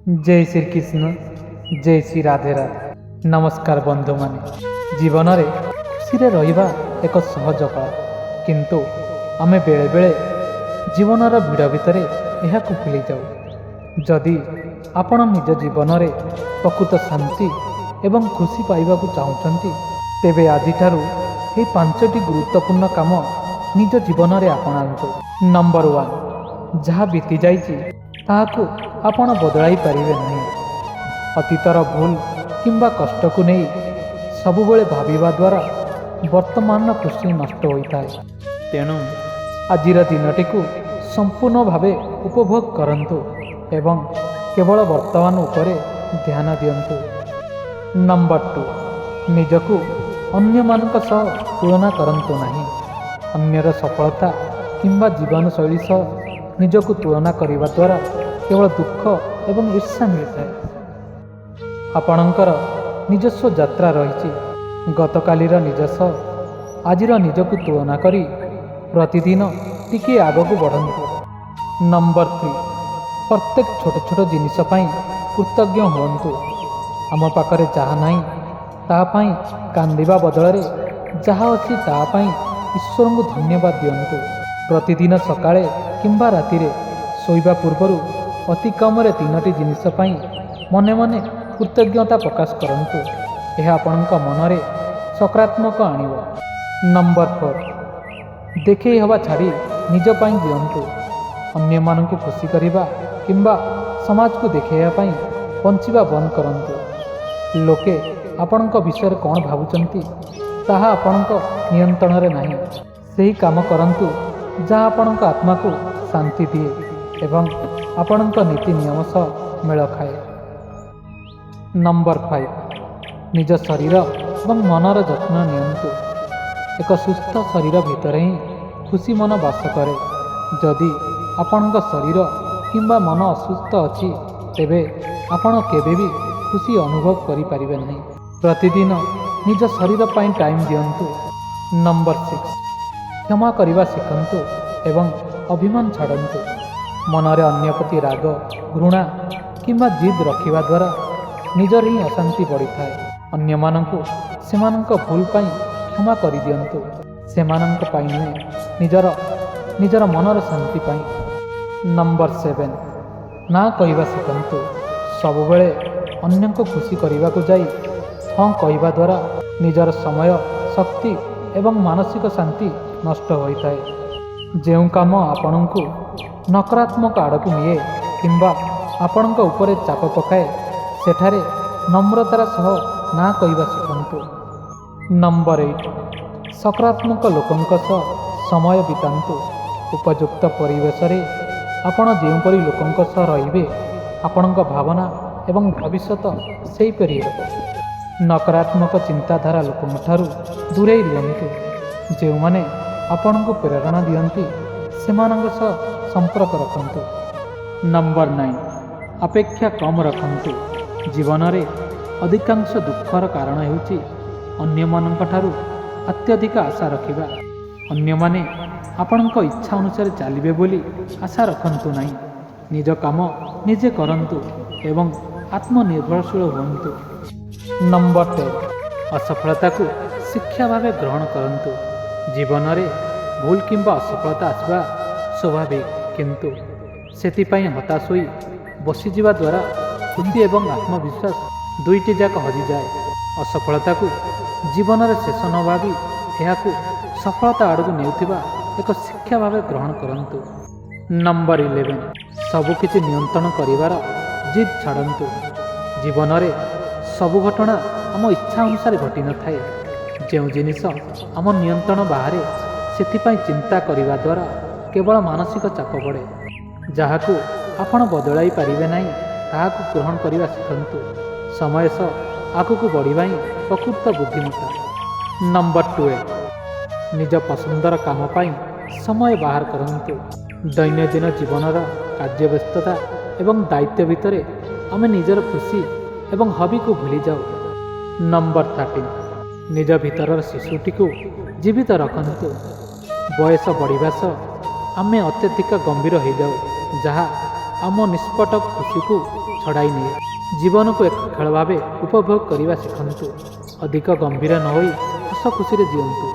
ଜୟ ଶ୍ରୀକୃଷ୍ଣ, ଜୟ ଶ୍ରୀ ରାଧେ ରାଧେ। ନମସ୍କାର ବନ୍ଧୁମାନେ। ଜୀବନରେ ଖୁସିରେ ରହିବା ଏକ ସହଜ କଳା, କିନ୍ତୁ ଆମେ ବେଳେବେଳେ ଜୀବନର ଭିଡ଼ ଭିତରେ ଏହାକୁ ଭୁଲିଯାଉ। ଯଦି ଆପଣ ନିଜ ଜୀବନରେ ପ୍ରକୃତ ଶାନ୍ତି ଏବଂ ଖୁସି ପାଇବାକୁ ଚାହୁଁଛନ୍ତି, ତେବେ ଆଜିଠାରୁ ଏହି 5ଟି ଗୁରୁତ୍ୱପୂର୍ଣ୍ଣ କାମ ନିଜ ଜୀବନରେ ଆପଣାନ୍ତୁ। ନମ୍ବର 1, ଯାହା ବିତିଯାଇଛି ତାହାକୁ ଆପଣ ବଦଳାଇ ପାରିବେ ନାହିଁ। ଅତୀତର ଭୁଲ କିମ୍ବା କଷ୍ଟକୁ ନେଇ ସବୁବେଳେ ଭାବିବା ଦ୍ୱାରା ବର୍ତ୍ତମାନର ଖୁସି ନଷ୍ଟ ହୋଇଥାଏ। ତେଣୁ ଆଜିର ଦିନଟିକୁ ସମ୍ପୂର୍ଣ୍ଣ ଭାବେ ଉପଭୋଗ କରନ୍ତୁ ଏବଂ କେବଳ ବର୍ତ୍ତମାନ ଉପରେ ଧ୍ୟାନ ଦିଅନ୍ତୁ। ନମ୍ବର 2, ନିଜକୁ ଅନ୍ୟମାନଙ୍କ ସହ ତୁଳନା କରନ୍ତୁ ନାହିଁ। ଅନ୍ୟର ସଫଳତା କିମ୍ବା ଜୀବନଶୈଳୀ ସହ ନିଜକୁ ତୁଳନା କରିବା ଦ୍ୱାରା କେବଳ ଦୁଃଖ ଏବଂ ଈର୍ଷା ମିଳିଥାଏ। ଆପଣଙ୍କର ନିଜସ୍ୱ ଯାତ୍ରା ରହିଛି। ଗତକାଲିର ନିଜ ସହ ଆଜିର ନିଜକୁ ତୁଳନା କରି ପ୍ରତିଦିନ ଟିକିଏ ଆଗକୁ ବଢ଼ନ୍ତୁ। ନମ୍ବର 3, ପ୍ରତ୍ୟେକ ଛୋଟ ଛୋଟ ଜିନିଷ ପାଇଁ କୃତଜ୍ଞ ହୁଅନ୍ତୁ। ଆମ ପାଖରେ ଯାହା ନାହିଁ ତାହା ପାଇଁ କାନ୍ଦିବା ବଦଳରେ ଯାହା ଅଛି ତାହା ପାଇଁ ଈଶ୍ୱରଙ୍କୁ ଧନ୍ୟବାଦ ଦିଅନ୍ତୁ। ପ୍ରତିଦିନ ସକାଳେ କିମ୍ବା ରାତିରେ ଶୋଇବା ପୂର୍ବରୁ ଅତି କମରେ 3ଟି ଜିନିଷ ପାଇଁ ମନେ ମନେ କୃତଜ୍ଞତା ପ୍ରକାଶ କରନ୍ତୁ। ଏହା ଆପଣଙ୍କ ମନରେ ସକାରାତ୍ମକ ଆଣିବ। ନମ୍ବର 4, ଦେଖେଇ ହେବା ଛାଡ଼ି ନିଜ ପାଇଁ ଜିଅନ୍ତୁ। ଅନ୍ୟମାନଙ୍କୁ ଖୁସି କରିବା କିମ୍ବା ସମାଜକୁ ଦେଖାଇବା ପାଇଁ ବଞ୍ଚିବା ବନ୍ଦ କରନ୍ତୁ। ଲୋକେ ଆପଣଙ୍କ ବିଷୟରେ କ'ଣ ଭାବୁଛନ୍ତି ତାହା ଆପଣଙ୍କ ନିୟନ୍ତ୍ରଣରେ ନାହିଁ। ସେହି କାମ କରନ୍ତୁ ଯାହା ଆପଣଙ୍କ ଆତ୍ମାକୁ ଶାନ୍ତି ଦିଏ ଏବଂ ଆପଣଙ୍କ ନୀତି ନିୟମ ସହ ମେଳ ଖାଏ। ନମ୍ବର 5, ନିଜ ଶରୀର ଏବଂ ମନର ଯତ୍ନ ନିଅନ୍ତୁ। ଏକ ସୁସ୍ଥ ଶରୀର ଭିତରେ ହିଁ ଖୁସି ମନ ବାସ କରେ। ଯଦି ଆପଣଙ୍କ ଶରୀର କିମ୍ବା ମନ ଅସୁସ୍ଥ ଅଛି, ତେବେ ଆପଣ କେବେ ବି ଖୁସି ଅନୁଭବ କରିପାରିବେ ନାହିଁ। ପ୍ରତିଦିନ ନିଜ ଶରୀର ପାଇଁ ଟାଇମ୍ ଦିଅନ୍ତୁ। ନମ୍ବର 6, କ୍ଷମା କରିବା ଶିଖନ୍ତୁ ଏବଂ ଅଭିମାନ ଛାଡ଼ନ୍ତୁ। ମନରେ ଅନ୍ୟ ପ୍ରତି ରାଗ, ଘୃଣା କିମ୍ବା ଜିଦ୍ ରଖିବା ଦ୍ୱାରା ନିଜର ହିଁ ଅଶାନ୍ତି ବଢ଼ିଥାଏ। ଅନ୍ୟମାନଙ୍କୁ ସେମାନଙ୍କ ଭୁଲ ପାଇଁ କ୍ଷମା କରିଦିଅନ୍ତୁ, ସେମାନଙ୍କ ପାଇଁ ନୁହେଁ, ନିଜର ନିଜର ମନର ଶାନ୍ତି ପାଇଁ। ନମ୍ବର 7, ନା କହିବା ଶିଖନ୍ତୁ। ସବୁବେଳେ ଅନ୍ୟଙ୍କୁ ଖୁସି କରିବାକୁ ଯାଇ ହଁ କହିବା ଦ୍ୱାରା ନିଜର ସମୟ, ଶକ୍ତି ଏବଂ ମାନସିକ ଶାନ୍ତି ନଷ୍ଟ ହୋଇଥାଏ। ଯେଉଁ କାମ ଆପଣଙ୍କୁ ନକାରାତ୍ମକ ଆଡ଼କୁ ନିଏ କିମ୍ବା ଆପଣଙ୍କ ଉପରେ ଚାପ ପକାଏ, ସେଠାରେ ନମ୍ରତାର ସହ ନା କହିବା ଶିଖନ୍ତୁ। ନମ୍ବର 8, ସକାରାତ୍ମକ ଲୋକଙ୍କ ସହ ସମୟ ବିତାନ୍ତୁ। ଉପଯୁକ୍ତ ପରିବେଶରେ ଆପଣ ଯେଉଁପରି ଲୋକଙ୍କ ସହ ରହିବେ, ଆପଣଙ୍କ ଭାବନା ଏବଂ ଭବିଷ୍ୟତ ସେହିପରି ହେବ। ନକାରାତ୍ମକ ଚିନ୍ତାଧାରା ଲୋକଙ୍କଠାରୁ ଦୂରେଇ ରୁହନ୍ତୁ। ଯେଉଁମାନେ ଆପଣଙ୍କୁ ପ୍ରେରଣା ଦିଅନ୍ତି, ସେମାନଙ୍କ ସହ ସମ୍ପର୍କ ରଖନ୍ତୁ। ନମ୍ବର 9, ଅପେକ୍ଷା କମ୍ ରଖନ୍ତୁ। ଜୀବନରେ ଅଧିକାଂଶ ଦୁଃଖର କାରଣ ହେଉଛି ଅନ୍ୟମାନଙ୍କଠାରୁ ଅତ୍ୟଧିକ ଆଶା ରଖିବା। ଅନ୍ୟମାନେ ଆପଣଙ୍କ ଇଚ୍ଛା ଅନୁସାରେ ଚାଲିବେ ବୋଲି ଆଶା ରଖନ୍ତୁ ନାହିଁ। ନିଜ କାମ ନିଜେ କରନ୍ତୁ ଏବଂ ଆତ୍ମନିର୍ଭରଶୀଳ ହୁଅନ୍ତୁ। ନମ୍ବର 10, ଅସଫଳତାକୁ ଶିକ୍ଷା ଭାବେ ଗ୍ରହଣ କରନ୍ତୁ। ଜୀବନରେ ଭୁଲ କିମ୍ବା ଅସଫଳତା ଆସିବା ସ୍ୱାଭାବିକ, କିନ୍ତୁ ସେଥିପାଇଁ ହତାଶ ହୋଇ ବସିଯିବା ଦ୍ୱାରା ଖୁସି ଏବଂ ଆତ୍ମବିଶ୍ୱାସ ଦୁଇଟି ଯାକ ହଜିଯାଏ। ଅସଫଳତାକୁ ଜୀବନରେ ଶେଷ ନ ଭାବି ଏହାକୁ ସଫଳତା ଆଡ଼କୁ ନେଉଥିବା ଏକ ଶିକ୍ଷା ଭାବେ ଗ୍ରହଣ କରନ୍ତୁ। ନମ୍ବର 11, ସବୁକିଛି ନିୟନ୍ତ୍ରଣ କରିବାର ଜିଦ୍ ଛାଡ଼ନ୍ତୁ। ଜୀବନରେ ସବୁ ଘଟଣା ଆମ ଇଚ୍ଛା ଅନୁସାରେ ଘଟିନଥାଏ। ଯେଉଁ ଜିନିଷ ଆମ ନିୟନ୍ତ୍ରଣ ବାହାରେ, ସେଥିପାଇଁ ଚିନ୍ତା କରିବା ଦ୍ୱାରା କେବଳ ମାନସିକ ଚାପ ବଢ଼େ। ଯାହାକୁ ଆପଣ ବଦଳାଇ ପାରିବେ ନାହିଁ, ତାହାକୁ ଗ୍ରହଣ କରିବା ଶିଖନ୍ତୁ। ସମୟ ସହ ଆଗକୁ ବଢ଼ିବା ହିଁ ପ୍ରକୃତ ବୁଦ୍ଧିମତ୍ତା। ନମ୍ବର 12, ନିଜ ପସନ୍ଦର କାମ ପାଇଁ ସମୟ ବାହାର କରନ୍ତୁ। ଦୈନନ୍ଦିନ ଜୀବନର କାର୍ଯ୍ୟବ୍ୟସ୍ତତା ଏବଂ ଦାୟିତ୍ୱ ଭିତରେ ଆମେ ନିଜର ଖୁସି ଏବଂ ହବିକୁ ଭୁଲିଯାଉ। ନମ୍ବର 13, ନିଜ ଭିତରର ଶିଶୁଟିକୁ ଜୀବିତ ରଖନ୍ତୁ। ବୟସ ବଢ଼ିବା ସହ ଆମେ ଅତ୍ୟଧିକ ଗମ୍ଭୀର ହୋଇଯାଉ, ଯାହା ଆମ ନିଷ୍ପଟ ଖୁସିକୁ ଛଡ଼ାଇ ନିଏ। ଜୀବନକୁ ଏକ ଖେଳ ଭାବେ ଉପଭୋଗ କରିବା ଶିଖନ୍ତୁ। ଅଧିକ ଗମ୍ଭୀର ନ ହୋଇ ହସ ଖୁସିରେ ଜିଅନ୍ତୁ।